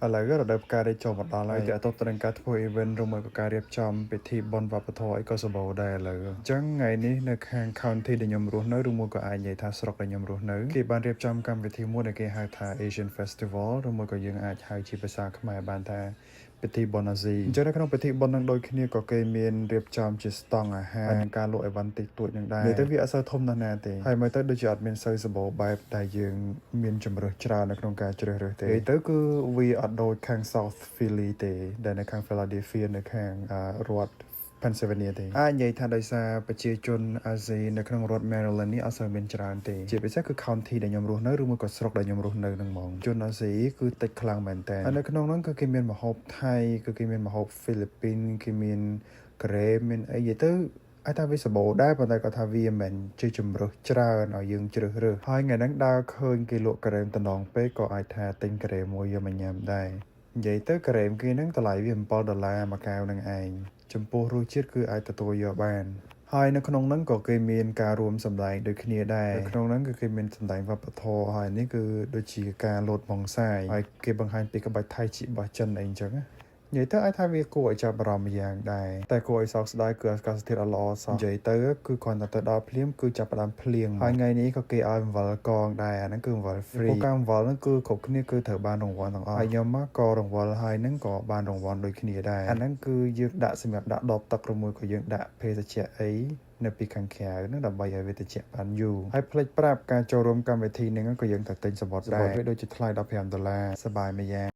ឥឡូវរដូវផ្ការីកចូលមកដល់ហើយទាក់ទងទៅនឹងការធ្វើ event ឬមួយក៏ការរៀបចំពិធីបុណ្យវប្បធម៌អីក៏សម្បូរដែរឥឡូវអញ្ចឹងថ្ងៃនេះនៅខាង county ដែលខ្ញុំរស់នៅឬមួយក៏អាចនិយាយថាស្រុកដែលខ្ញុំរស់នៅគេបានរៀបចំកម្មវិធីមួយដែលគេហៅថា Asian Festival ឬមួយក៏យើងអាចហៅជាភាសាខ្មែរបានថាពិធីបុណ្យអាស៊ីអញ្ចឹងនៅក្នុងពិធីបុណ្យនឹងដូចគ្នាក៏គេមានរៀបចំជាស្តង់អាហារនិងការលក់អីវ៉ាន់តិចតួចនឹងដែរនិយាយទៅវាអត់សូវធំណាស់ណាទេហើយមើលទៅដូចជាអត់មានសូវសម្បូរបែបតែយើងមានជម្រើសច្រើននៅក្នុងការជ្រើសរើសទេនិយាយទៅគឺវាអត់ដូចខាង South Philly ទេដែលនៅខាង Philadelphia នៅខាងរដ្ឋ Pennsylvania ទេអាចនិយាយថាដោយសារប្រជាជនអាស៊ីនៅក្នុងរដ្ឋ Maryland នេះអត់សូវមានច្រើនទេជាពិសេសគឺ county ដែលខ្ញុំរស់នៅឬមួយក៏ស្រុកដែលខ្ញុំរស់នៅហ្នឹងហ្មងជនអាស៊ីគឺតិចខ្លាំងមែនតើហើយនៅក្នុងហ្នឹងគឺគេមានម្ហូបថៃគឺគេមានម្ហូបហ្វីលីពីនគេមានការ៉េមមានអីនិយាយទៅអាចថាវាសម្បូរដែរប៉ុន្តែគាត់ថាវាមិនមែនជាជំរើសច្រើនឲ្យយើងជ្រើសរើសហើយថ្ងៃហ្នឹងដើរឃើញគេលក់ការ៉េមតំណងពេកក៏អាចថាទិញការ៉េមមួយយកមកញ៉ាំដែរនិយាយទៅការ៉េមគេហ្នឹងតម្លៃវា7ដុល្លារមួយកែវហ្នឹងឯងចំពោះរសជាតិគឺអាចទទួលយកបាន ហើយនៅក្នុងហ្នឹងក៏គេមានការរួមសម្ដែងដូចគ្នាដែរនៅក្នុងហ្នឹងគឺគេមានសម្ដែងវប្បធម៌ហើយនេះគឺដូចជាការលោតបងសាយហើយគេបង្ហាញពីក្បាច់ថៃជីរបស់ចិនអីអញ្ចឹងណានិយាយទៅអាចថាវាគួរឲ្យចាប់អារម្មណ៍ម្យ៉ាងដែរតែគួរឲ្យសោកស្ដាយគឺអាកាសធាតុអត់ល្អសោះនិយាយទៅគឺគ្រាន់តែទៅដល់ភ្លាមគឺចាប់ផ្ដើមភ្លៀងហើយថ្ងៃនេះក៏គេឲ្យអំបិលកងដែរអាហ្នឹងគឺអំបិល free ពួកការអំបិលហ្នឹងគឺគ្រប់គ្នាគឺត្រូវបានរង្វាន់ទាំងអស់ហើយខ្ញុំមកក៏រង្វាន់ហើយហ្នឹងក៏បានរង្វាន់ដូចគ្នាដែរអាហ្នឹងគឺយើងដាក់សម្រាប់ដាក់ដបទឹកឬមួយក៏យើងដាក់ភេសជ្ជៈអីនៅពីខាងក្រៅហ្នឹងដើម្បីឲ្យវាត្រជាក់បានយូរហើយភ្លេចប្រាប់ការចូលរួមកម្មវិធីហ្នឹងក៏យើងត្រូវទិញសំបុត្រដែរវាដូចជាថ្លៃ15ដុល្លារសប្បាយមួយយ៉ាង។